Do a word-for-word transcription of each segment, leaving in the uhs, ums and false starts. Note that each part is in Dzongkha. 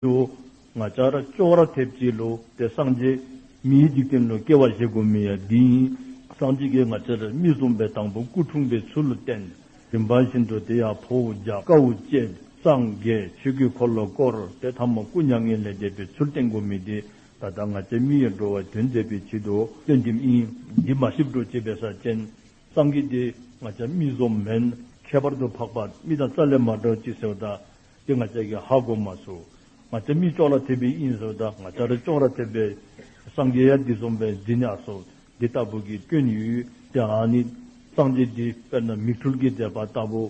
དུ་ང་བཅས་ར་ཅོག་ར་འཐདཔ་ཅིག་ལུ་ཏེ་སངས་རྒྱས་མིའི་འཇིག་རྟེན་ལུ་སྐྱེ་བ་བཞེས་དགོ་མི་ཡང་འདི་ཨིན། སངས་རྒྱས་ཀྱིས་ང་བཅས་ར་མི་བཟུམ་སྦེ་དང་པོ་སྐུ་འཁྲུངས་པའི་ཚུལ་བསྟན། རིམ་པ་བཞིན་དུ་དེ་ཡང་ཕོཝ་རྒྱབ། དཀའཝ་སྤྱད། སངས་རྒྱས། ཆོས་ཀྱི་འཁོར་ལོ་བསྐོར། ཏེ་ཐ་མ་སྐུ་མྱ་ངན་ལས་འདས་པའི་ཚུལ་བསྟན་དགོ་མི་འདི་ད་ལྟོ་ང་བཅས་མི་ཡི་འགྲོ་བ་དོན་མཛད་པའི་ཆེད་དུ་སྟོན་དེམ་ཨིན། འདི་མ་ཤེསཔ་འདྲཝ་ཅིག་འབད་ས་ཅིན་སངས་རྒྱས་འདི་ང་བཅས་མི་བཟུམ་མེན། ཁྱད་པར་དུ་འཕགས་པ་མི་དང་རྩ་ལས་མ་འདྲཝ་ཅིག་ཟེརཝ་ད་ཏེ་ང་བཅས་ཀྱིས་ཧ་གོ་མ་ཚུགས། ང་བཅས་མི་ཅོག་ར་འཐདཔ་ཨིན་ཟེརཝ་ད་ང་བཅས་ར་ཅོག་ར་འཐདཔ་སྦེ་སངས་རྒྱས་ཡང་འདི་བཟུམ་སྦེ་འཛིན་ནི་ཨ་སོ། འདི་ལྟ་བུ་གི་སྐྱོན་ཡོད། ཏེ་ཨ་ནི་སངས་རྒྱས་འདི་དཔེར་ན་མིག་འཕྲུལ་གྱི་མཛད་པ་ལྟ་བུ་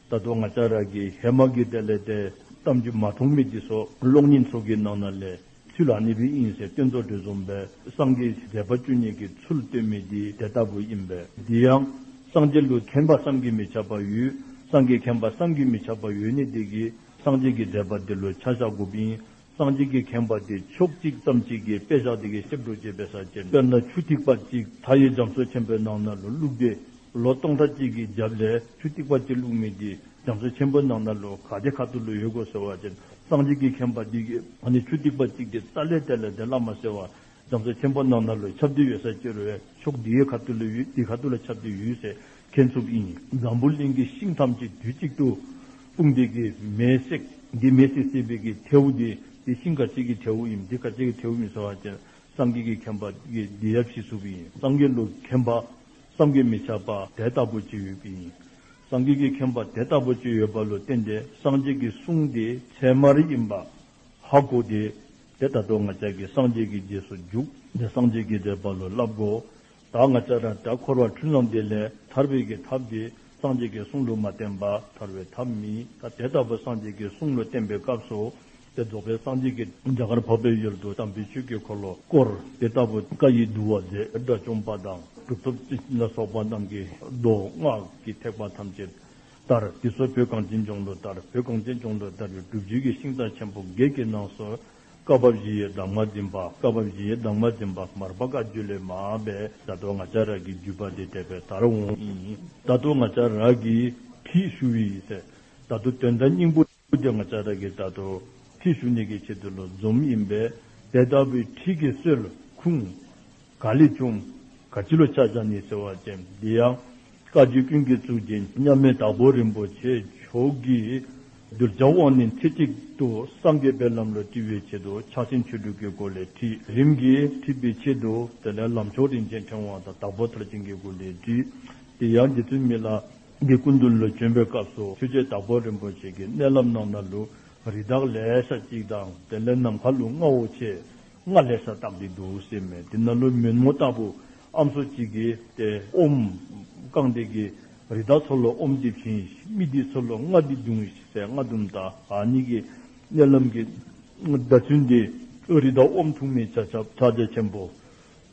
ད་ལྟོ་ང་བཅས་ར་གིས་ཧེ་མ་གི་དེ་ལས་ཏེ་གཏམ་རྒྱུད་མ་མཐོང་མི་འདི་ཚུ་གློག་བརྙན་ཚུ་གི་ནང་ན་ལས་ཚུལ་ཨ་ནི་སྦེ་ཨིན་ཟེར་སྟོན་དོ་དེ་བཟུམ་སྦེ་སངས་རྒྱས་མཛད་པ་བཅུ་གཉིས་ཀྱི་ཚུལ་སྟོན་མི་འདི་དེ་ལྟ་བུ་ཨིན་པས། འདི་ཡང་སངས་རྒྱས་ལུ་མཁྱེན་པ་བསམ་གྱིས་མི་ཁྱབ་པ་ཡོད། སངས་རྒྱས་མཁྱེན་པ་བསམ་གྱིས་མི་ཁྱབ་པ་ཡོད་ནི་འདི་གིས་སངས་རྒྱས་ཀྱི་མཛད་པ་འདི་ལུ་ཆ་བཞག་དགོཔ་ཨིན། སངས་རྒྱས་ཀྱི་མཁྱེན་པ་འདི་ཕྱོགས་གཅིག་ཙམ་ཅིག་གིས་དཔེ་བཞག་སྟེ་གིས་ཤེསཔ་འདྲཝ་ཅིག་འབད་ས་ཅིན་དཔེར་ན་ཆུ་ཐིགས་པ་གཅིག་མཐའ་ཡས་རྒྱ་མཚོ་ཆེན་པོའི་ནང་ན་ལུ་བླུགས་ཏེ་ལོ་སྟོང་ཕྲག་གཅིག་གི་རྒྱབ་ལས་ཆུ་ཐིགས་པ་གཅིག་བླུགས་མི་འདི་རྒྱ་མཚོ་ཆེན་པོའི་ནང་ན་ལུ་ག་དེ་ཁ་ཐུག་ལུ་ཡོད་གོ་ཟེར་བ་ཅིན་སངས་རྒྱས་ཀྱི་མཁྱེན་པ་འདི་གིས་ཨ་ནི་ཆུ་ཐིགས་པ་གཅིག་འདི་རྩ་ལས་དེ་ལས་ཏེ་སླབ་མ་ཟེར་བར་རྒྱ་མཚོ་ཆེན་པོའི་ནང་ན་ལུ་ཁྱབ་སྟེ་ཡོད་ས་ཅིག་རུང་ཕྱོགས་འདི་ཡི་ཁ་ཐུག་ལུ་ཡོད་འདི་ཁ་ཐུག་ལུ་ཁྱབ་སྟེ་ཡོད་ཟེར་མཁྱེན་ཚུགསཔ་ཨིན། འཛམ་བུ་གླིང་གི་ཤིང་ཐམས་ཅད་དུས་གཅིག་ཏུ་སྤུངས་ཏེ་གིས་མེ་བསྲེགས། འདི་མེ་བསྲེགས་བསྲེགས་པའི་གི་ཐལཝ་འདི་འདི་ཤིང་ག་ཅི་གི་ཐལཝ་ཨིན། འདི་ག་ཅི་གི་ཐལཝ་ཨིན་ཟེར་བ་ཅིན་སངས་རྒྱས་ཀྱི་མཁྱེན་པ་གིས་འདི་ཡང་ཤེས་ཚུགསཔ་ཨིན། སངས་རྒྱས་ལུ་མཁྱེན་པ་བསམ་གྱིས་མི་ཁྱབ་པ་དེ་ལྟ་བུ་ཅིག་ཡོདཔ་ཨིན། སངས་རྒྱས་ཀྱི་མཁྱེན་པ་དེ་ལྟ་བུ་ཅིག་ཡོད་པ་ལུ་བརྟེན་ཏེ་སངས་རྒྱས་ཀྱི་གསུང་འདི་ཚད་མ་རིགས་ཨིན་པ་ཧ་གོ་སྟེ་ཏེ་ད་ལྟོ་ང་བཅས་ཀྱིས་སངས་རྒྱས་ཀྱི་རྗེས་སུ་འཇུག་སྟེ་སངས་རྒྱས་ཀྱི་མཛད་པ་ལུ་བསླབ་དགོ། ད་ང་བཅས་ར་ད་འཁོར་བ་འཁྲུལ་སྣང་འདི་ལས་ཐར་བའི་གི་ཐབས་འདི་སངས་རྒྱས་ཀྱི་གསུང་ལུ་མ་བརྟེན་པར་ཐར་བའི་ཐབས་མེད། ད་དེ་ལྟ་བུ་སངས་རྒྱས་ཀྱི་གསུང་ལུ་བརྟེན་པའི་སྐབས་སུ་ཏེ་རྫོགས་པའི་སངས་རྒྱས་ཀྱིས་རྒྱ་གར་འཕགས་པའི་ཡུལ་དུ་དམ་པའི་ཆོས་ཀྱི་འཁོར་ལོ་བསྐོར། དེ་ལྟ་བུ་བཀའ་ཡི་བསྡུ་བ་མཛད། དགྲ་བཅོམ་པ་དང་གྲུབ་ཐོབ་ལ་སོགས་པ་རྣམས་ཀྱིས་མདོ་སྔགས་ཀྱི་ཐེག་པ་ཐམས་ཅད་དར། དེ་ཚུ་བོད་གངས་ཅན་ལྗོངས་ལུ་དར། བོད་གངས་ཅན་ལྗོངས་ལུ་དར་བའི་སྒྲུབ་བརྒྱུད་ཀྱི་ཤིང་རྟ་ཆེན་པོ་བརྒྱད་ཀྱི་ནང་སུ་བཀའ་བབས་བཞི་ཡི་གདམས་ངག་འཛིན་པ། བཀའ་བབས་བཞི་ཡི་གདམས་ངག་འཛིན་པ་མར་པ་བཀའ་བརྒྱུད་ལས་མར་སྦེ་ད་ལྟོ་ང་བཅས་ར་གི་བརྒྱུད་པ་འདི་དེ་སྦེ་དར་འོང་ཡི། ད་ལྟོ་ང་བཅས་ར་གིས་ཁྲིད་ཞུ་ཡི་ཟེར། ད་ལྟོ་དོན་དག་སྙིང་པོ་འདི་ང་བཅས་ར་གིས་ད་ལྟོ་ཁྲིད་ཞུ་ནི་གི་ཆེད་དུ་ལུ་འཛོམས་ཨིན་པས། དེ་ལྟ་བུའི་ཁྲིད་ཀྱི་སྲོལ་ཁུངས་ག་ལས་བྱུང་། ག་ཅི་ལུ་ཆ་བཞག་ནི་ཟེར་བ་ཅིན་འདི་ཡང་བཀའ་བརྒྱུད་ཀུན་གྱི་གཙུག་རྒྱན་མཉམ་མེད་དྭགས་པོ་རིན་པོ་ཆེ་མཆོག་གིས་གདུལ་བྱ་དབང་རྣོན་ཚེ་གཅིག་ཏུ་སངས་རྒྱས་པའི་ལམ་ལུ་བཏུལ་བའི་ཆེད་དུ་ཕྱག་ཆེན་ཆོས་དྲུག་གི་སྒོ་ལས་ཁྲིད། རིམ་གྱིས་ཁྲིད་པའི་ཆེད་དུ་དེ་ལས་ལམ་མཆོག་རིན་ཆེན་ཕྲེང་བ་དང་དྭགས་པོ་མཐར་ཕྱིན་གྱི་སྒོ་ལས་ཁྲིད། དེ་ཡང་རྗེ་བཙུན་མི་ལ་གི་སྐུ་མདུན་ལུ་བྱོན་པའི་སྐབས་སུ་ཆོས་རྗེ་དྭགས་པོ་རིན་པོ་ཆེ་གི་མནལ་ལམ་ནང་ན་ལུ་རི་དྭགས་ལེ་ཤ་ཅིག་དང་དེ་ལས་ནམ་མཁའ་ལུ་རྔ་བོ་ཆེ་རྔ་ལེ་ཤ་བཏགས་ཏེ་འདུག་ཟེར་མས། དེ་ནང་ལུ་མོན་མོ་ལྟ་བུ་ཨམ་སྲུ་ཅིག་གིས་ཏེ་ཨོམ་བཀང་སྟེ་གིས་རི་དྭགས་ཚུ་ལུ་ཨོམ་འདི་བྱིན། མི་འདི་ཚུ་ལུ་རྔ་འདི་བརྡུང་ཟེར་རྔ་རྡུང་ད། ཨ་ནི་གི་མནལ་ལམ་གྱི་བརྡ་མཚོན་འདི་རི་དྭགས་ཨོམ་འཐུང་མི་ཆ་ཁྱབ་ཕྱག་རྒྱ་ཆེན་པོ་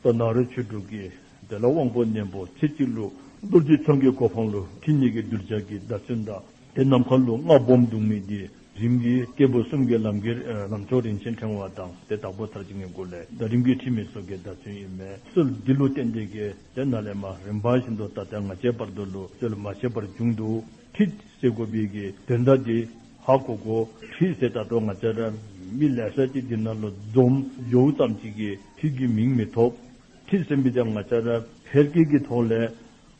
ད་ནཱ་རོ་ཆོས་དྲུག་གི་དེ་ལས་དབང་པོ་རྣོན་པོ་ཚེ་གཅིག་ལུ་རྡོ་རྗེ་འཆང་གི་གོ་འཕང་ལུ་ཁྲིད་ནི་གི་གདུལ་བྱ་གི་བརྡ་མཚོན་དང་དེ་ནམ་མཁའ་ལུ་རྔ་སྦོམ་བརྡུང་མི་འདི་རིམ་གྱིས་སྐྱེས་བུ་གསུམ་གྱི་ལམ་གྱི་ལམ་མཆོག་རིན་ཆེན་ཕྲེང་བ་དང་དེ་དྭགས་པོ་མཐར་ཕྱིན་གྱི་སྒོ་ལས་ད་རིམ་གྱིས་ཁྲིད་མི་ཚུ་གི་བརྡ་མཚོན་ཨིན་མས། སྲོལ་འདི་ལུ་བརྟེན་ཏེ་གིས་དེ་ནང་ལས་མར་རིམ་པ་བཞིན་དུ་ད་ལྟོ་ང་བཅས་བར་དུ་ལུ་སྲོལ་མ་ཆད་པར་བྱུང་འདུག། ཁྲིད་ཟེར་དགོ་པའི་གི་དོན་དག་འདི་ཧ་གོ་དགོ། ཁྲིད་ཟེར་ད་ལྟོ་ང་བཅས་ར་མི་ལེ་ཤ་ཅིག་འདི་ནང་ལུ་འཛོམས་འགྱོཝ་ཙམ་ཅིག་གིས་ཁྲིད་ཀྱི་མིང་མི་ཐོབ། ཁྲིད་ཟེར་མི་འདི་ང་བཅས་ར་ཕལ་སྐད་ཀྱི་ཐོག་ལས་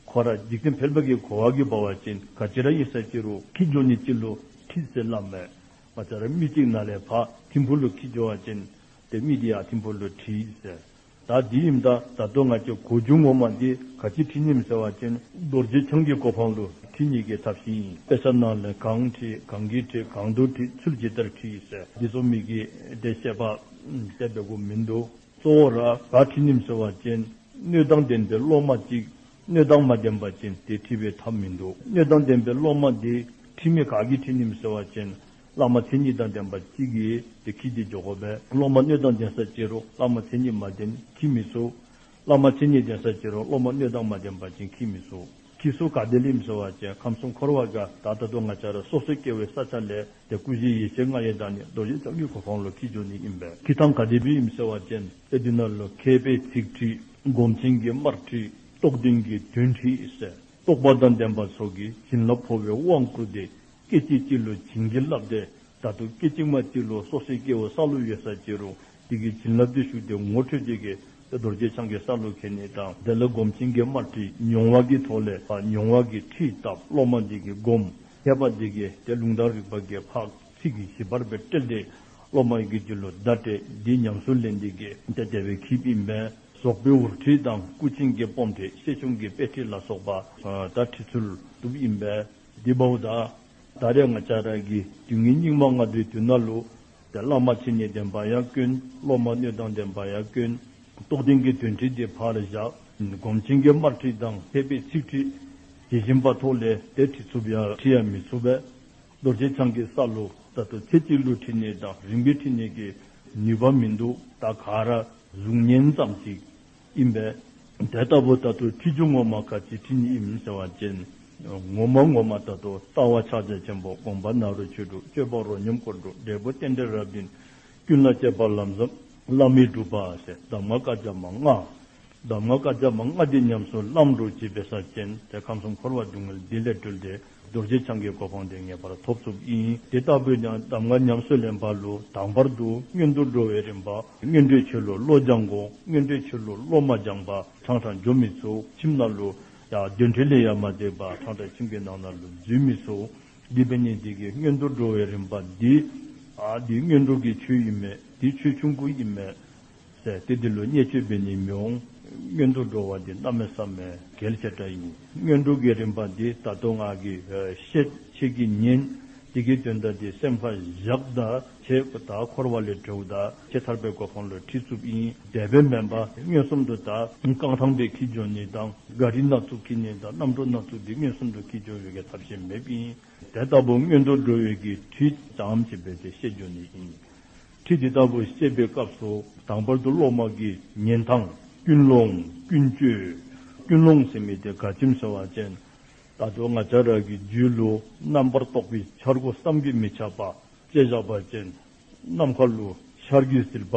ཁོ་ར་འཇིག་རྟེན་ཕལ་པ་གི་གོ་བ་གིས་འབད་བ་ཅིན་ག་ཅི་ར་ཨིན་ས་ཅི་རུང་ཁྲིད་འགྱོ་ནི་ཅིག་ལུ་ཁྲིད་ཟེར་སླབ་མས། ང་བཅས་ར་མི་གཅིག་ནང་ལས་ཕར་ཐིམ་ཕུག་ལུ་ཁྲིད་འགྱོ་བ་ཅིན་ཏེ་མི་འདི་ཡར་ཐིམ་ཕུག་ལུ་ཁྲིད་ཟེར། ད་འདི་ཨིནམ་ད་ད་ལྟོ་ང་བཅས་གོ་རྒྱུ་ངོ་མ་འདི་ག་ཅི་ཁྲིད་ནི་ཨིནམ་ཟེར་བ་ཅིན་རྡོ་རྗེ་འཆང་གི་གོ་འཕང་ལུ་ཁྲིད་ནི་གི་ཐབས་ཤེས་ཨིན། དཔེ་ཆ་ནང་ལས་གང་ཁྲིད་གང་གིས་ཁྲིད་གང་དུ་ཁྲིད་ཚུལ་ཇི་ལྟར་ཁྲིད་ཟེར་འདི་ཚུ་མི་གིས་ཏེ་བཤད་པ་ཏེ་འབད་དགོཔ་མིན་འདུག། གཙོ་བོ་ར་ག་ཁྲིད་ནི་ཨིནམ་ཟེར་བ་ཅིན་སྣོད་དང་ལྡན་པའི་སློབ་མ་ཅིག་སྣོད་དང་མ་ལྡན་པ་ཅིན་ཏེ་ཁྲིད་པའི་ཐབས་མིན་འདུག། སྣོད་དང་ལྡན་པའི་སློབ་མ་འདི་ཁྲིད་མི་ག་གིས་ཁྲིད་ནི་ཨིནམ་ཟེར་བ་ཅིན་བླ་མ་མཚན་ཉིད་དང་ལྡན་པ་ཅིག་གིས་ཏེ་ཁྲིད་དེ་འགྱོ་དགོ་པས། སློབ་མ་སྣོད་དང་ལྡན་ས་ཅི་རུང་བླ་མ་མཚན་ཉིད་མ་ལྡན་ཁྲིད་མི་ཚུགས། བླ་མ་མཚན་ཉིད་ལྡན་ས་ཅི་རུང་སློབ་མ་སྣོད་དང་མ་ལྡན་པ་ཅིན་ཁྲིད་མི་ཚུགས། ཁྲིད་ས་ག་ཏེ་ལས་ཨིནམ་ཟེར་བ་ཅིན་ཁམས་གསུམ་འཁོར་བ་ག་ད་ད་ལྟོ་ང་བཅས་ར་སོ་སོ་སྐྱེ་བོའི་ས་ཆ་ལས་ཏེ་སྐུ་བཞི་ཡེ་ཤེས་ལྔ་ཡི་བདག་ཉིད་རྡོ་རྗེ་འཆང་གི་གོ་འཕང་ལུ་ཁྲིད་འགྱོ་ནི་ཨིན་པས། ཁྲིད་ཐངས་ག་དེ་སྦེ་ཨིནམ་ཟེར་བ་ཅིན་ཏེ་འདི་ནང་ལུ་མཁས་པའི་ཚིག་ཁྲིད་སྒོམ་ཆེན་གྱི་སྨྲ་ཁྲིད་རྟོགས་ལྡན་གྱི་དོན་ཁྲིད་ཟེར་རྟོགས་པ་དང་ལྡན་པ་ཚུ་གིས་བྱིན་རླབས་འཕོ་བའི་དབང་བསྐུར་ཏེ་སྐད་ཅིག་གཅིག་ལུ་བྱིན་གྱིས་བརླབས་ཏེ་ ད་ལྟོ་སྐད་ཅིག་མ་གཅིག་ལུ་སོ་སོའི་སྐྱེ་བོ་ས་ལུ་ཡོད་ས་ཅི་རུང་དེ་གི་བྱིན་རླབས་དེ་ཞུགས་ཏེ་ངོ་འཕྲོད་དེ་གི་རྡོ་རྗེ་འཆང་གི་ས་ལུ་ཁྱེར་ནི་དང་དེ་ལས་སྒོམ་ཆེན་གྱི་དམར་ཁྲིད་མྱོང་བ་གི་ཐོག་ལས་མྱོང་བ་གི་ཁྲིད་བཏབ། སློབ་མ་དེ་གི་སྒོམ། མཁས་པ་དེ་གི་ཏེ་ལུང་དང་རིགས་པ་གི་ཕར་ཚིག་གི་ཞིབ་པར་སྦེ་བཀྲལ་ཏེ་སློབ་མ་གི་རྒྱུད་ལུ་བརྡ་སྤྲད། དེ་ཉམས་སུ་ལེན་དེ་གི་ཏེ་དེ་སྦེ་འཁྱིདཔ་ཨིན་པས། ཟོག་པོའི་འུར་ཁྲིད་དང་སྐུ་ཆེན་གྱི་སྤོམ་ཁྲིད་ཤེས་ཆུང་གི་དཔེ་ཁྲིད་ལ་སོགས་པ་ད་ཁྲིད་ཚུལ་བཏུབ་ཨིན་པས། དེ་འབདཝ་ད་ད་རེས་ང་བཅས་ར་གི་དུས་ངན་སྙིགས་མ་ལྔ་བདོའི་དུས་ནང་ལུ་ཏེ་བླ་མ་ཁྲིད་ནི་བདེན་པ་ཡང་དཀོན། སློབ་མ་གནོད་དང་བདེན་པ་ཡང་དཀོན། རྟོགས་ལྡན་གྱི་དོན་ཁྲིད་དེ་ཕར་བཞག། སྒོམ་ཆེན་གྱི་དམར་ཁྲིད་དང་མཁས་པའི་ཚིག་ཁྲིད་དེ་བཞིན་པ་ཐོག་ལས་ཏེ་ཁྲིད་ཚུགསཔ་ཡང་ཁྲིད་ཡང་མི་ཚུགས་པས། རྡོ་རྗེ་འཆང་གི་ས་ལུ་ད་ལྟོ་ཚེ་གཅིག་ལུ་ཁྲིད་ནི་དང་རིམ་པས་ཁྲིད་ནི་གི་ནུས་པ་མིན་འདུག། ད་ག་ར་གཟུགས་བརྙན་ཙམ་ཅིག་ཨིན་པས། དེ་ལྟ་བུ་ད་ལྟོ་ཁྲིད་རྒྱུ་ངོ་མ་ག་ཅི་ཁྲིད་ནི་ཨིནམ་ཟེར་བ་ཅིན་ངོ་མ་ངོ་མ་ད་ལྟོ་ལྟ་བ་ཕྱག་རྒྱ་ཆེན་པོ་སྒོམ་པ་ནཱ་རོ་ཆོས་དྲུག་སྤྱོད་པ་རོ་སྙོམས་སྐོར་དྲུག་འབྲས་བུ་རྟེན་འབྲེལ་རབ་བདུན་ཀུན་ལ་སྤྱད་པ་ལམ་ཟབ་བླ་མའི་སྒྲུབ་པ་ཟེར་གདམས་ངག་བཀའ་རྒྱ་མ་ལྔ། གདམས་ངག་བཀའ་རྒྱ་མ་ལྔ་འདི་ཉམས་སུ་བླངམ་འགྲོ་ཅི་འབད་ས་ཅིན་ཏེ་ཁམས་གསུམ་འཁོར་བ་སྡུག་བསྔལ་འདི་ལས་གྲོལ་ཏེ་རྡོ་རྗེ་འཆང་གི་གོ་འཕང་དེ་ངེས་པར་ཐོབ་ཚུགསཔ་ཨིན། དེ་ལྟ་བུའི་ཡང་གདམས་ངག་ཉམས་སུ་ལེན་པ་ལུ་དང་པར་དུ་སྔོན་དུ་འགྲོ་བའི་རིམ་པ། སྔོན་འགྲོའི་ཆོས་ལུ་བློ་སྦྱང་དགོ། སྔོན་འགྲོའི་ཆོས་ལུ་བློ་མ་སྦྱང་པར་ཕྲང་ཕྲང་འགྱོ་མི་ཚུགས། ཁྱིམ་ནང་ལུ་ཡང་གདོན་འདྲེ་ལས་ཡང་མ་འདས་པར་ཕྲང་ཕྲང་ཁྱིམ་གྱི་ནང་ན་ལུ་འཛུལ་མི་ཚུགས། འདི་འབད་ནི་འདི་གིས་སྔོན་དུ་འགྲོ་བའི་རིམ་པ་འདི་ཨ་འདི་སྔོན་འགྲོ་གི་ཆོས་ཨིན་མས། འདི་ཆོས་ཆུང་ཀུ་ཨིན་མས་ཟེར་ཏེ་འདི་ལུ་བརྙས་བཅོས་འབད་ནི་མི་འོང་། སྔོན་དུ་འགྲོ་བ་འདི་གནམ་མེད་ས་མེད་གལ་ཆེ་དྲགས་ཨིན། སྔོན་འགྲོ་གི་རིམ་པ་འདི་ད་ལྟོ་ང་གིས་ཨ་བཤད་ཁྱེད་ཀྱིས་ཉན། འདི་གི་དོན་དག་འདི་སེམས་ཁར་བཞག་ད་ཁྱེད་ད་འཁོར་བ་ལས་གྲོལཝ་ད་ཁྱེད་ཐར་པའི་གོ་འཕང་ལུ་ཁྲིད་ཚུགསཔ་ཨིན། དེ་སྦེ་མེན་པར་མངོན་སུམ་དུ་ད་རྐང་ཐང་སྦེ་འཁྱིད་འགྱོ་ནི་དང་ག་རི་ནང་བཙུགས་འཁྱིད་ནི་དང་གནམ་གྲུ་ནང་བཙུགས་ཏེ་མངོན་སུམ་དུ་འཁྱིད་འགྱོ་བའི་གི་ཐབས་ཤེས་མེདཔ་ཨིན། དེ་ལྟ་བུ་སྔོན་དུ་འགྲོ་བའི་གི་ཁྲིད་ཙམ་ཅིག་སྦེ་ཏེ་བཤད་འགྱོ་ནི་ཨིན། ཁྲིད་འདི་ལྟ་བུ་བཤད་པའི་སྐབས་སུ་དང་པར་དུ་སློབ་མ་གི་ཉན་ཐངས་ཀུན་སློང་ཀུན་སྤྱོད། ཀུན་སློང་ཟེར་མི་དེ་ག་ཅི་སྨོ་ཟེར་བ་ཅིན་ད་ལྟོ་ང་བཅས་ར་གི་རྒྱུད་ལུ་རྣམ་པར་རྟོག་པའི་འཆར་སྒོ་བསམ་གྱིས་མི་ཁྱབ་པ་ཅིག་བཞག་པ་ཅིན་ནམ་མཁའ་ལུ་ཆར་གྱི་ཟིལ་པ་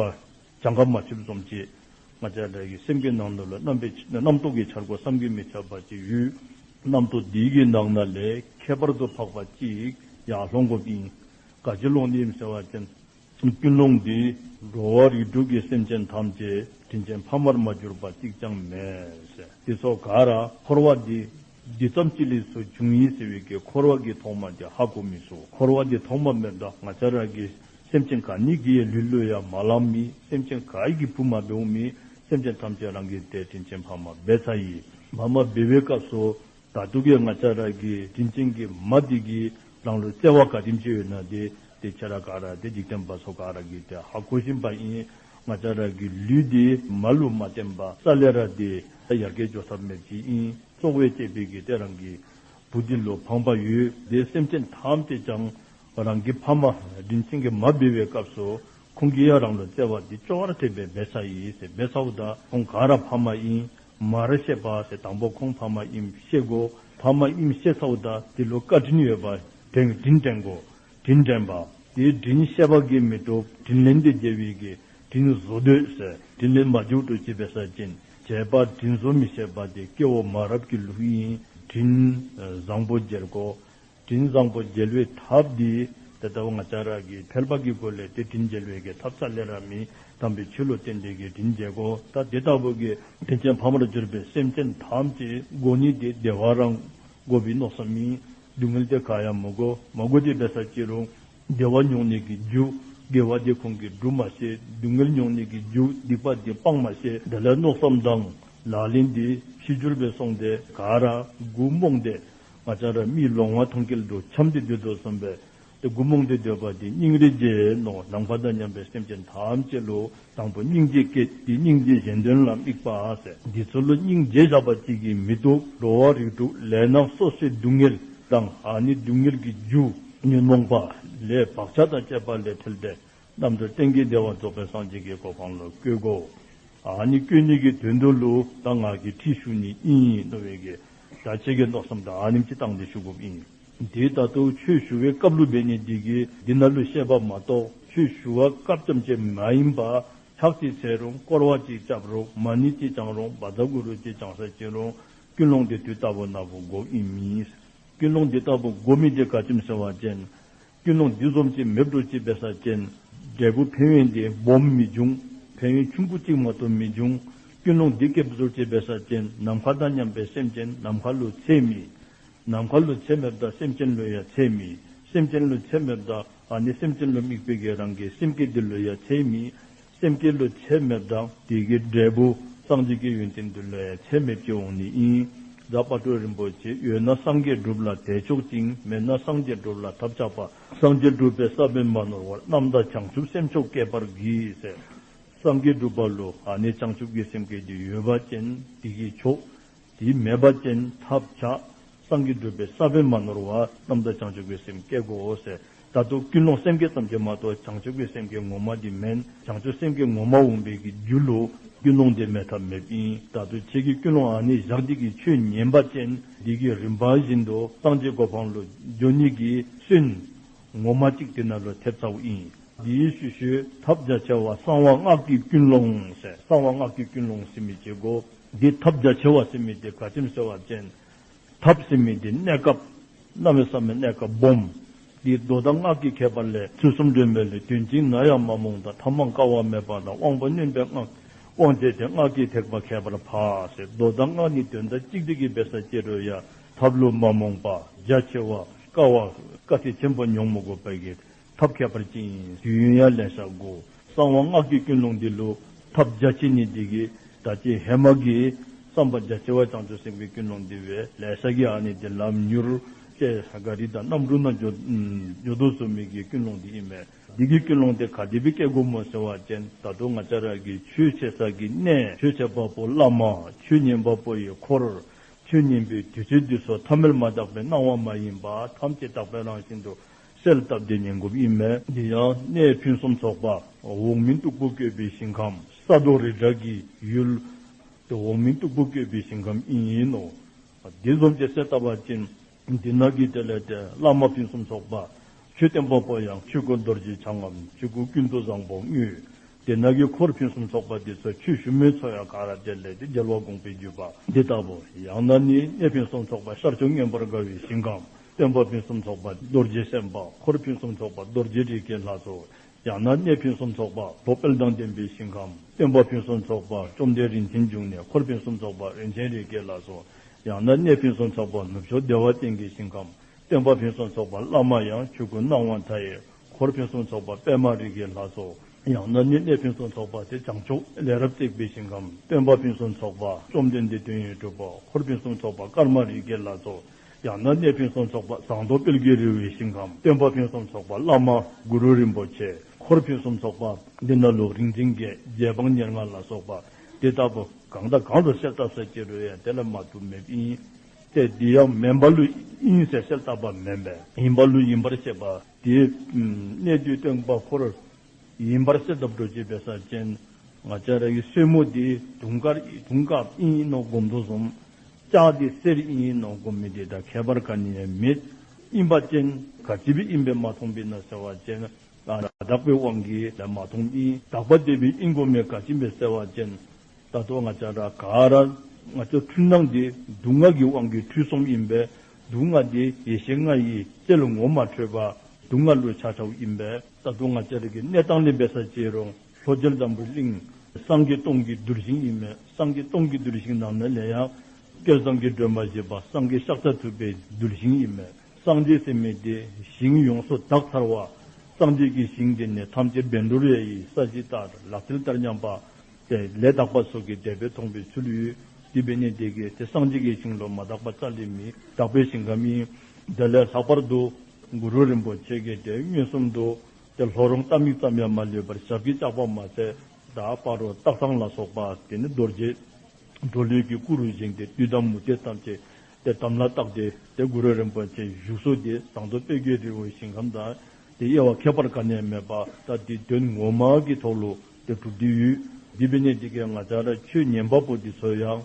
གྱངས་ཁ་མ་ཆོདཔ་བཟུམ་ཅིག་ང་བཅས་ར་གི་སེམས་ཀྱི་ནང་ན་ལུ་རྣམ་པའི་རྣམ་རྟོག་གི་འཆར་སྒོ་བསམ་གྱིས་མི་ཁྱབ་པ་ཅིག་ཡོད། རྣམ་རྟོག་འདི་གི་ནང་ན་ལས་ཁྱད་པར་དུ་འཕགས་པ་ཅིག་ཡར་ལྷོང་དགོཔ་ཨིན། ག་ཅི་ལྷོང་ནི་ཨིནམ་ཟེར་བ་ཅིན་ཀུན་སློང་འདི་འགྲོ་བ་རིགས་དྲུག་གི་སེམས་ཅན་ཐམས་ཅད་དྲིན་ཅན་ཕ་མར་མ་གྱུར་པ་གཅིག་ཀྱང་མེད་ཟེར། དེ་ཚུ་ག་ར་འཁོར་བ་འདི་འདི་ཙམ་ཅིག་ལས་ཚུར་བྱུང་ཡི་ཟེར་བའི་གི་འཁོར་བ་གི་ཐོག་མ་འདི་ཧ་གོ་མི་ཚུགས། འཁོར་བ་འདི་ཐོག་མ་མེདཔ་ད་ང་བཅས་ར་གི་སེམས་ཅན་ག་ནི་གི་ལུས་ལུ་ཡང་མ་ལངམ་མེད། སེམས་ཅན་ག་གི་བུ་མ་འབདཝ་མེད། སེམས་ཅན་ཐམས་ཅད་རང་གི་ཏེ་དྲིན་ཅན་ཕ་མ་འབད་ཚར་ཡི། ཕ་མ་འབད་བའི་སྐབས་སུ་ད་ལྟོ་གི་ང་བཅས་ར་གི་དྲིན་ཅན་གྱི་མ་འདི་གིས་རང་ལུ་བརྩེ་བ་ག་དེམ་ཅིག་ཡོད་ན་ཏེ་ཏེ་ཁྱེད་ར་ག་ར་ཏེ་འཇིག་རྟེན་པ་ཚུ་ག་ར་གིས་ཏེ་ཧ་གོ་བཞིན་པ་ཨིན། ང་བཅས་ར་གི་ལུས་འདི་མ་ལུ་མ་བརྟེན་པར་རྩ་ལས་ར་ཏེ་ཡར་རྒྱས་འགྱོ་ཐབས་མེདཔ་ཅིག་ཨིན། གཙོ་བོ་བྱས་པའི་གི་ཏེ་རང་གི་བུ་འདི་ལུ་ཕངས་པ་ཡོད། ཏེ་སེམས་ཅན་ཐམས་ཅད་ཀྱང་རང་གི་ཕ་མ་དྲིན་ཅན་གྱི་མ་འབད་བའི་སྐབས་སུ་ཁོང་གིས་ཡང་རང་ལུ་བརྩེ་བ་འདི་ཅོག་ར་འཐདཔ་སྦེ་འབད་ཚར་ཡི་ཟེར། འབད་ཚརཝ་ད་ཁོང་ག་ར་ཕ་མ་ཨིན། མར་ཤེས་པ་ཟེར། དང་པོ་ཁོང་ཕ་མ་ཨིནམ་ཤེས་དགོ། ཕ་མ་ཨིནམ་ཤེས་ཚརཝ་ད་དེ་ལུ་བཀའ་དྲིན་ཡོདཔ་དྲན་དྲིན་དྲན་དགོ། དྲིན་དྲན་པ། དེ་དྲིན་ཤེས་པ་གིས་མི་བཏུབ། དྲིན་ལན་དེ་འཇལ་བའི་གི་དྲིན་གཟོ་འདོད་ཟེར། དྲིན་ལན་མ་འཇལཝ་འགྲོ་ཅི་འབད་ས་ཅིན་བྱས་པ་དྲིན་གཟོ་མི་ཤེས་པ་དེ་སྐྱེ་བོ་མ་རབས་ཀྱི་ལུགས་ཨིན། དྲིན་བཟང་པོ་འཇལ་དགོ། དྲིན་བཟང་པོ་འཇལ་བའི་ཐབས་འདི་ཏེ་ད་ང་བཅས་ར་གིས་ཕལ་པ་གི་སྒོ་ལས་ཏེ་དྲིན་འཇལ་བའི་གི་ཐབས་རྩ་ལས་ར་མེད། དམ་པའི་ཆོས་ལུ་བརྟེན་ཏེ་གི་དྲིན་འཇལ་དགོ། ད་དེ་ལྟ་བུ་གི་དྲིན་ཅན་ཕ་མར་གྱུར་པའི་སེམས་ཅན་ཐམས་ཅད་དགོ་ནི་དེ་བདེ་བ་རང་དགོ་པའི་མནོ་བསམ་ཨིན། སྡུག་བསྔལ་དེ་ག་ཡང་མི་དགོ། མི་དགོ་དེ་འབད་ས་ཅི་རུང་བདེ་བ་མྱོང་ནི་གི་རྒྱུ་དགེ་བ་དེ་ཁོང་གིས་སྒྲུབ་མ་ཤེས། སྡུག་བསྔལ་མྱོང་ནི་གི་རྒྱུ་སྡིག་པ་དེ་སྤང་མ་ཤེས། དེ་ལས་མནོ་བསམ་དང་ལག་ལེན་དེ་ཕྱི་འགྱུར་སྦེ་སོང་སྟེ་ག་ར་མགུ་རྨོངས་ཏེ་ང་བཅས་ར་མིའི་ལོང་བ་ཐང་དཀྱིལ་དུ་འཁྱམས་ཏེ་སྡོད་དོ་བཟུམ་སྦེ་ཏེ་མགུ་རྨོངས་ཏེ་སྡོད་པ་དེ་སྙིང་རེ་རྗེ་མནོ། ནང་པ་དང་མཉམ་པའི་སེམས་ཅན་ཐམས་ཅད་ལུ་དང་པོ་སྙིང་རྗེ་སྐྱེད། དེ་སྙིང་རྗེ་གཞན་དོན་ལ་དམིགས་པ་ཟེར། འདི་ཚུ་ལུ་སྙིང་རྗེ་བཞག་པ་གཅིག་གིས་མི་བཏུབ། འགྲོ་བ་རིགས་དྲུག་ལས་སྣང་སོ་སོའི་སྡུག་བསྔལ་དང་ཨ་ནི་སྡུག་བསྔལ་གྱི་རྒྱུ་ཉོན་མོངས་པ་ལས་བག་ཆགས་དང་བཅས་པ་ལས་ཐར་ཏེ་རྣམ་གྲོལ་གཏན་གྱི་བདེ་བ་རྫོགས་པའི་སངས་རྒྱས་ཀྱི་གོ་འཕང་ལུ་བཀོད་དགོ། ཨ་ནི་བཀོད་ནི་གི་དོན་དུ་ལུ་ད་ང་གིས་ཁྲིད་ཞུ་ནི་ཨིན་མནོ་བའི་གི་ད་ཁྱེད་ཀྱི་མནོ་བསམ་ད་ཨ་ནེམ་ཅིག་བཏང་སྟེ་ཞུ་དགོཔ་ཨིན། དེ་ད་ལྟོ་ཆོས་ཞུ་བའི་སྐབས་ལུ་འབད་ནི་འདི་གིས་འདི་ནང་ལུ་བཤད་པ་མ་གཏོགས་ཆོས་ཞུ་བའི་སྐབས་ཙམ་ཅིག་མ་ཡིན་པར་ཕྱག་ཅིག་འཚལ་རུང་བསྐོར་བ་ཅིག་རྐྱབ་རུང་མ་ཎི་ཅིག་བགྱང་རུང་བཛྲ་གུ་རུ་ཅིག་བགྱང་ས་ཅི་རུང་ཀུན་སློང་དེ་དུས་རྟག་བུ་ན་བུ་དགོཔ་ཨིན་མས། ཀུན་སློང་དེ་ལྟ་བུ་དགོ་མི་དེ་ག་ཅི་སྨོ་ཟེར་བ་ཅིན་ ཀུན་སློང་འདི་བཟུམ་ཅིག་མེདཔ་འགྱོ་ཅི་འབད་ས་ཅིན་འབྲས་བུ་ཕན་ཡོན་འདི་སྦོམ་མི་འབྱུང་། ཕན་ཡོན་ཆུང་ཀུ་ཅིག་མ་གཏོགས་མི་འབྱུང་། ཀུན་སློང་འདི་སྐྱེདཔ་འགྱོ་ཅི་འབད་ས་ཅིན་ནམ་མཁའ་དང་མཉམ་པའི་སེམས་ཅན་ནམ་མཁའ་ལུ་ཚད་མེད། ནམ་མཁའ་ལུ་ཚད་མེདཔ་ད་སེམས་ཅན་ལུ་ཡང་ཚད་མེད། སེམས་ཅན་ལུ་ཚད་མེདཔ་ད་ཨ་ནི་སེམས་ཅན་ལུ་དམིགས་པའི་གི་རང་གི་སེམས་བསྐྱེད་འདི་ལུ་ཡང་ཚད་མེད། སེམས་བསྐྱེད་ལུ་ཚད་མེདཔ་ད་དེ་གི་འབྲས་བུ་སངས་རྒྱས་ཀྱི་ཡོན་ཏན་འདི་ལུ་ཡང་ཚད་མེདཔ་ཅིག་འོང་ནི་ཨིན། ད་དཔལ་སྤྲུལ་རིན་པོ་ཆེ་ཡོད་ན་སངས་རྒྱས་སྒྲུབ་ལ་དེས་ཆོག་ཅིང་། མེད་ན་སངས་རྒྱས་སྒྲུབ་ལ་ཐབས་ཆག་པ། སངས་རྒྱས་སྒྲུབ་པའི་ས་བོན་མ་ནོར་བར། རྣམ་དག་བྱང་ཆུབ་སེམས་མཆོག་བསྐྱེད་པར་བགྱི་ཟེར། སངས་རྒྱས་སྒྲུབ་པ་ལུ་ཨ་ནི་བྱང་ཆུབ་ཀྱི་སེམས་བསྐྱེད་འདི་ཡོད་པ་ཅིན་དེ་གིས་ཆོག། དེ་མེད་པ་ཅིན་ཐབས་ཆག། སངས་རྒྱས་སྒྲུབ་པའི་ས་བོན་མ་ནོར་བར་རྣམ་དག་བྱང་ཆུབ་ཀྱི་སེམས་བསྐྱེད་དགོ་ཟེར། ད་ལྟོ་ཀུན་སློང་སེམས་བསྐྱེད་ཙམ་ཅིག་མ་གཏོགས་བྱང་ཆུབ་ཀྱི་སེམས་བསྐྱེད་ངོ་མ་འདི་མེན། བྱང་ཆུབ་སེམས་བསྐྱེད་ངོ་མ་འོང་བའི་གི་རྒྱུ་ལུ་ཀུན་སློང་འདི་མེད་ཐབས་མེདཔ་ཨིན། ད་ལྟོ་ཁྱོད་ཀྱིས་ཀུན་སློང་ཨ་ནི་བཞག་སྟེ་གིས་ཆོས་ཉན་པ་ཅིན་འདི་གི་རིམ་པ་བཞིན་དུ་སངས་རྒྱས་གོ་འཕང་ལུ་འགྱོ་ནི་གི་སོན་ངོ་མ་ཅིག་དེ་ནང་ལུ་ཐེབས་ཚརཝ་ཨིན། འདིའི་ཤུལ་ཤུལ་ཐབས་རྒྱ་ཆེ་བ་གསང་བ་སྔགས་ཀྱི་ཀུན་སློང་ཟེར། གསང་བ་སྔགས་ཀྱི་ཀུན་སློང་ཟེར་མི་ཅིག་གོ། འདི་ཐབས་རྒྱ་ཆེ་བ་ཟེར་མི་འདི་ག་ཅི་སྨོ་ཟེར་བ་ཅིན་ཐབས་ཟེར་མི་འདི་གནས་སྐབས་གནམ་མེད་ས་མེད་གནས་སྐབས་སྦོམ། འདི་མདོ་དང་སྔགས་ཀྱི་ཁྱད་པར་ལས། ཚུལ་གསུམ་སྒྲོན་མེ་ལས། དོན་གཅིག་ན་ཡང་མ་རྨོངས་དང་། ཐབས་མང་དཀའ་བ་མེད་པ་དང་། དབང་པོ་རྣོན་པོའི་སྔགས་དབང་བྱས་ཏེ། སྔགས་ཀྱི་ཐེག་པ་ཁྱད་པར་འཕགས་ཟེར། མདོ་དང་སྔགས་ནི་དོན་དག་གཅིག་འདི་གིས་འབད་ས་ཅི་རུང་ཡང་ཐབས་ལུ་མ་རྨོངས་པ་རྒྱ་ཆེ་བ་དཀའ་བ་དཀའ་ཚེགས་ཆེན་པོ་མྱོང་མི་དགོ་པའི་གི་ཐབས་ཁྱད་པར་ཅན་ཨིན། དུས་ཡུན་ཡང་ལེ་ཤ་འགོར། གསང་བ་སྔགས་ཀྱི་ཀུན་སློང་འདི་ལུ་ཐབས་རྒྱ་ཆེ་ནི་འདི་གིས་ད་ཅི་ཧེ་མ་གི་བསམ་པ་རྒྱ་ཆེ་བ་བྱང་ཆུབ་སེམས་དཔའི་ཀུན་སློང་འདི་བས་ལེ་ཤ་གིས་ཨ་ནི་འདི་ལམ་མྱུར་ཅིག་གཱ་རི་དང་གནམ་གྲུ་ནང་འགྱོ་འགྱོ་དོ་བཟུམ་མའི་གི་ཀུན་སློང་འདི་ཨིན་མས། འདི་གི་ཀུན་སློང་འདི་ག་དེ་སྦེ་སྐྱེ་དགོཔ་སྨོ་ཟེར་བ་ཅིན་ད་ལྟོ་ང་བཅས་ར་གི་ཆོས་འཆད་ས་གི་གནས། ཆོས་འཆད་པ་པོ་བླ་མ། ཆོས་ཉན་པ་པོ་ཡི་འཁོར། ཆོས་ཉན་པའི་དུས་ཚོད་འདི་ཚུ་ཐ་མལ་མ་དག་པའི་སྣང་བ་མ་ཡིན་པ་ཐམས་ཅད་དག་པའི་རང་བཞིན་དུ་གསལ་བཏབ་སྟེ་ཉན་དགོཔ་ཨིན་མས། འདི་ཡང་གནས་ཕུན་སུམ་ཚོགས་པ་འོག་མིན་སྟུག་པོ་བཀོད་པའི་ཞིང་ཁམས། ས་རྡོ་རི་བྲག་གི་ཡུལ་དེ་འོག་མིན་སྟུག་པོ་བཀོད་པའི་ཞིང་ཁམས་ཨིན་ནོ། འདི་བཟུམ་ཅིག་གསལ་བཏབ་པ་ཅིན་འདི་ནང་གི་དེ་ལས་ཏེ་བླ་མ་ཕུན་སུམ་ཚོགས་པ་ཆོས་སྟོན་པ་པོ་ཡང་ཆོས་སྐུ་རྡོ་རྗེ་འཆང་ངམ་ཆོས་སྐུ་ཀུན་ཏུ་བཟང་པོ་དངོས། དེ་ནང་གི་འཁོར་ཕུན་སུམ་ཚོགས་པ་འདི་ཚུ་ཆོས་ཞུ་མི་ཚུ་ཡང་ག་ར་དེ་ལས་ཏེ་རྒྱལ་བ་དགོངས་པའི་བརྒྱུད་པ་འདི་ལྟ་བུ། ཡང་ན་ནི་གནས་ཕུན་སུམ་ཚོགས་པ་ཤར་ཕྱོགས་མངོན་པར་དགའ་བའི་ཞིང་ཁམས། སྟོན་པ་ཕུན་སུམ་ཚོགས་པ་རྡོ་རྗེ་སེམས་དཔའ། འཁོར་ཕུན་སུམ་ཚོགས་པ་རྡོ་རྗེ་རིགས་བརྒྱའི་ལྷ་ཚོགས། ཡང་ན་གནས་ཕུན་སུམ་ཚོགས་པ་བོད་དཔལ་དང་ལྡན་པའི་ཞིང་ཁམས། སྟོན་པ་ཕུན་སུམ་ཚོགས་པ་བཅོམ་ལྡན་རིན་ཆེན་འབྱུང་གནས། འཁོར་ཕུན་སུམ་ཚོགས་པ་རིན་ཆེན་རིགས་བརྒྱའི་ལྷ་ཚོགས། ཡང་ན་གནས་ཕུན་སུམ་ཚོགས་པ་ནུབ་ཕྱོགས་བདེ་བ་ཅན་གྱི་ཞིང་ཁམས། སྟོན་པ་ཕུན་སུམ་ཚོགས་པ་བླ་མ་ཡང་ཆོས་སྐུ་སྣང་བ་མཐའ་ཡས། འཁོར་ཕུན་སུམ་ཚོགས་པ་པདྨ་རིགས་བརྒྱའི་ལྷ་ཚོགས། ཡང་ན་ནི་གནས་ཕུན་སུམ་ཚོགས་པ་དེ་བྱང་ཕྱོགས་ལས་རབ་བརྩེགས་པའི་ཞིང་ཁམས། སྟོན་པ་ཕུན་སུམ་ཚོགས་པ་བཅོམ་ལྡན་འདས་དོན་ཡོད་གྲུབ་པ། འཁོར་ཕུན་སུམ་ཚོགས་པ་ཀརྨ་རིགས་བརྒྱའི་ལྷ་ཚོགས། ཡང་ན་གནས་ཕུན་སུམ་ཚོགས་པ་ཟངས་མདོག་དཔལ་གྱི་རི་བོའི་ཞིང་ཁམས། སྟོན་པ་ཕུན་སུམ་ཚོགས་པ་བླ་མ་གུ་རུ་རིན་པོ་ཆེ། འཁོར་ཕུན་སུམ་ཚོགས་པ་འདི་ནང་ལུ་རིག་འཛིན་བརྒྱད་རྗེ་འབངས་ཉེར་ལྔ་ལ་སོགས་པ་དེ་ལྟ་བུ་གང་དང་གང་དུ་གསལ་བཏབ་ས་ཅི་རུང་ཡང་དེ་ལས་མ་བཏུབ་མེདཔ་ཨིན། ཏེ་འདི་ཡང་མེན་པ་ལུ་ཨིན་ཟེར་གསལ་བཏབ་པ་མེན་པས། ཨིན་པ་ལུ་ཨིན་པར་བཤད་པ་དེ་གནས་དུས་སྟོན་པ་འཁོར་ཨིན་པར་གསལ་བཏབ་འགྱོ་ཅི་འབད་ས་ཅིན་ང་བཅས་ར་གི་སེན་མོ་འདི་དུང་དཀར་དུང་དཀར་ཨིན་ནོ་སྒོམ་དོ་བཟུམ་ལྕགས་འདི་གསེར་ཨིན་ནོ་སྒོམ་མི་འདི་དང་ཁྱད་པར་ག་ནི་ཡང་མེད། ཨིན་པ་ཅིན་ག་ཅི་སྦེ་ཨིན་པས་མ་མཐོང་པས་ན་ཟེར་བ་ཅིན་ཨ་དག་པའི་དབང་གིས་ལས་མ་མཐོང་ཨིན། དག་པ་དེ་སྦེ་ཨིན་དགོ་མི་ག་ཅི་སྦེ་ཟེར་བ་ཅིན་ད་ལྟོ་ང་བཅས་ར་ག་ར་ང་བཅས་འཁྲུལ་སྣང་འདི་སྡུག་བསྔལ་གྱི་དབང་གིས་འཁྲུལ་སོངམ་ཨིན་པས། སྡུག་བསྔལ་འདི་ཡེ་ཤེས་ལྔ་ཡི་རྩལ་ངོ་མ་འཕྲོད་པ་སྡུག་བསྔལ་ལུ་ཆ་ཆཝ་ཨིན་པས། ད་ལྟོ་ང་བཅས་ར་གི་གནས་སྟངས་ལས་འབད་ས་ཅི་རུང་ལྷོ་རྒྱལ་འཛམ་བུ་གླིང་སངས་རྒྱས་སྟོང་གི་གདུལ་ཞིང་ཨིན་མས། སངས་རྒྱས་སྟོང་གི་གདུལ་ཞིང་ནང་ན་ལས་ཡང་བསྐལ་བཟང་གི་སྒྲོན་མ་བཞི་པ་སངས་རྒྱས་ཤཱཀྱ་ཐུབ་པའི་གདུལ་ཞིང་ཨིན་མས། སངས་རྒྱས་ཟེར་མི་འདི་ཞིང་ཡོངས་སུ་དག་ཚར་བ། སངས་རྒྱས་ཀྱི་ཞིང་འདི་ནི་ཐམས་ཅད་བཻ་ཌཱུརྱ་ཡི་ས་གཞི་ལྟར་ལག་མཐིལ་ལྟར་མཉམ་པ། ཏེ་ལས་དག་པ་སོགས་ཀྱིས་དེ་སྦེ་མཐོང་བའི་ཚུལ་ཡོད། དེ་འབད་ནི་དེ་གིས་ཏེ་སངས་རྒྱས་ཀྱི་ཞིང་ལུ་མ་དག་པ་རྩ་ལས་མེད། དག་པའི་ཞིང་ཁམས་ཨིན། དེ་ལས་ལྷག་པར་དུ་གུ་རུ་རིན་པོ་ཆེ་གིས་ཏེ་མངོན་སུམ་དུ་ཏེ་ལྷོ་རོང་རྟ་རྨིག་ཙམ་ཡང་མ་ལུས་པར་ཞབས་ཀྱིས་བཅགས་པ་མ་ཚད་ད་སྤ་རོ་སྟག་ཚང་ལ་སོགས་པ་དེ་ནི་རྡོ་རྗེ་གྲོ་ལོད་ཀྱི་སྐུ་རུ་བཞེངས་ཏེ་བདུད་དང་མུ་སྟེགས་ཐམས་ཅད་ཏེ་དམ་ལ་བཏགས་ཏེ་ཏེ་གུ་རུ་རིན་པོ་ཆེ་བཞུགས་ས་འདི་ཟངས་མདོག་དཔལ་གྱི་རི་བོའི་ཞིང་ཁམས་དང་ཏེ་དབྱེ་བ་ཁྱད་པར་ག་ནི་ཡང་མེད་པ་ད་འདི་དོན་ངོ་མ་གི་ཐོག་ལུ་ཏེ་གྲུབ་སྟེ་ཡོད། དེ་འབད་ནི་དེ་གིས་ང་བཅས་ར་ཆོས་ཉན་པ་པོ་འདི་ཚུ་ཡང་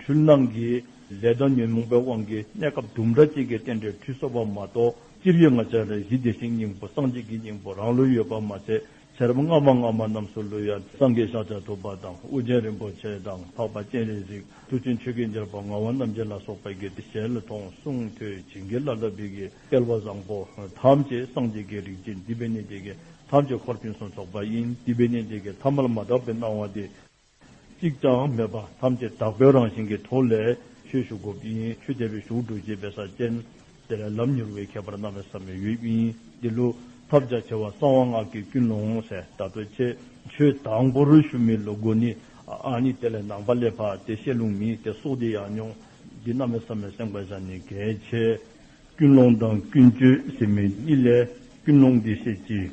འཁྲུལ་སྣང་གི་ལས་དང་ཉོན་མོངས་པའི་དབང་གིས་གནས་སྐབས་དུམ་གྲ་ཅིག་གི་རྟེན་འབྲེལ་འཁྲུལ་སོང་བ་མ་གཏོགས་སྤྱིར་ཡང་ང་བཅས་ར་གཞི་བདེ་གཤེགས་སྙིང་པོ་སངས་རྒྱས་ཀྱི་སྙིང་པོ་རང་ལུ་ཡོད་པ་མ་ཚད་ ཚེ་རབས་སྔ་མ་སྔ་མ་རྣམས་སུ་ལུ་ཡང་སངས་རྒྱས་ཤཱཀྱ་ཐུབ་པ་དང་ཨོ་རྒྱན་རིན་པོ་ཆེ་དང་འཕགས་པ་སྤྱན་རས་གཟིགས་མཐུ་ཆེན་ཆོས་ཀྱི་རྒྱལ་པོ་ངག་དབང་རྣམ་རྒྱལ་ལ་སོགས་པ་གིས་ཏེ་ཞལ་མཐོང་གསུང་ཐོས་བྱིན་གྱིས་བརླབས་བརླབས་པའི་གི་སྐལ་བ་བཟང་པོ་ཐམས་ཅད་སངས་རྒྱས་ཀྱི་རིགས་ཅན་འདི་འབད་ནི་དེ་གིས་ཐམས་ཅད་འཁོར་ཕུན་སུམ་ཚོགས་པ་ཨིན། འདི་འབད་ནི་དེ་གིས་ཐ་མལ་མ་དག་པའི་སྣང་བ་དེ་གཅིག་ཀྱང་མེད་པ་ཐམས་ཅད་དག་པའི་རང་བཞིན་གྱི་ཐོག་ལས་ཆོས་ཞུ་དགོཔ་ཨིན། ཆོས་དེ་སྦེ་ཞུ་དགོཔ་ཅིག་འབད་ས་ཅིན་དེ་ལས་ལམ་མྱུར་བའི་ཁྱད་པར་གནམ་མེད་ས་མེད་ཡོདཔ་ཨིན། འདི་ལུ་ཐབས་རྒྱ་ཆེ་བ་གསང་བ་སྔགས་ཀྱི་ཀུན་སློང་ཟེར། ད་ལྟོ་ཁྱེད་ཆོས་དང་པོ་ར་ཞུ་མི་ལུ་དགོ་ནི། ཨ་ནི་དེ་ལས་ནངས་པ་ལས་ཕར་ཏེ་བཤད་ལུང་མེད། ཏེ་སྲོག་དེ་ཡང་ཉུང་། འདི་གནམ་མེད་ས་མེད་སེམས་ཁར་བཞག་ནི་གལ་ཆེ། ཀུན་སློང་དང་ཀུན་སྤྱོད་ཟེར་མི་གཉིས་ལས་ཀུན་སློང་འདི་བཤད་ཅི།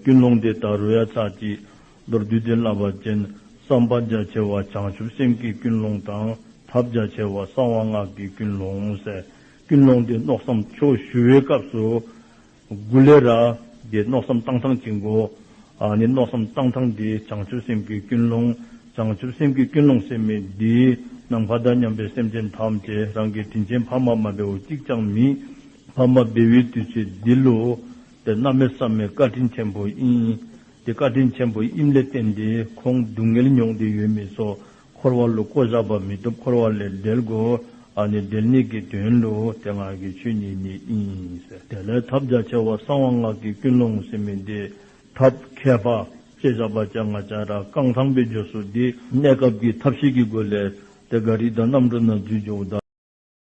ཀུན་སློང་འདི་ད་རུང་ཡང་ཚར་གཅིག་མདོར་བསྡུས་ཏེ་སླབ་པ་ཅིན་བསམ་པ་རྒྱ་ཆེ་བ་བྱང་ཆུབ་སེམས་ཀྱི་ཀུན་སློང་དང་ཐབས་རྒྱ་ཆེ་བ་གསང་བ་སྔགས་ཀྱི་ཀུན་སློང་ཟེར། ཀུན་སློང་འདི་མནོ་བསམ་ཆོས་ཞུ་བའི་སྐབས་སུ་འགོ་ལས་ར་ཏེ་མནོ་བསམ་བཏང་ཐངས་ཅིག་དགོ། ཨ་ནི་མནོ་བསམ་བཏང་ཐངས་འདི་བྱང་ཆུབ་སེམས་ཀྱི་ཀུན་སློང་། བྱང་ཆུབ་སེམས་ཀྱི་ཀུན་སློང་ཟེར་མི་འདི་ནམ་མཁའ་དང་མཉམ་པའི་སེམས་ཅན་ཐམས་ཅད་རང་གི་དྲིན་ཅན་ཕ་མ་མ་འབདཝ་གཅིག་ཀྱང་མེད། ཕ་མ་འབད་བའི་དུས་ཚོད་འདི་ལུ་ཏེ་གནམ་མེད་ས་མེད་བཀའ་དྲིན་ཆེན་པོ་ཨིན། ཏེ་བཀའ་དྲིན་ཆེན་པོ་ཨིནམ་ལས་བརྟེན་ཏེ་ཁོང་སྡུག་བསྔལ་མྱོང་སྟེ་ཡོད་མི་ཚུ་འཁོར་བ་ལུ་བཀོ་བཞག་པ་མི་བཏུབ། འཁོར་བ་ལས་བསྒྲལ་དགོ། ཨ་ནི་བསྒྲལ་ནི་གི་དོན་ལུ་ཏེ་ང་གིས་ཆོས་ཉན་ནི་ཨིན་ཟེར། དེ་ལས་ཐབས་རྒྱ་ཆེ་བ་གསང་བ་སྔགས་ཀྱི་ཀུན་སློང་ཟེར་མི་འདི་ཐབས་མཁས་པ་ཅིག་བཞག་པ་ཅིན་ང་བཅས་ར་རྐང་ཐང་སྦེ་འགྱོ་ས་འདི་གནས་སྐབས་ཀྱི་ཐབས་ཤེས་ཀྱི་སྒོ་ལས་ཏེ་གཱ་རི་དང་གནམ་གྲུ་ནང་འཛུལ་འགྱོཝ་ད་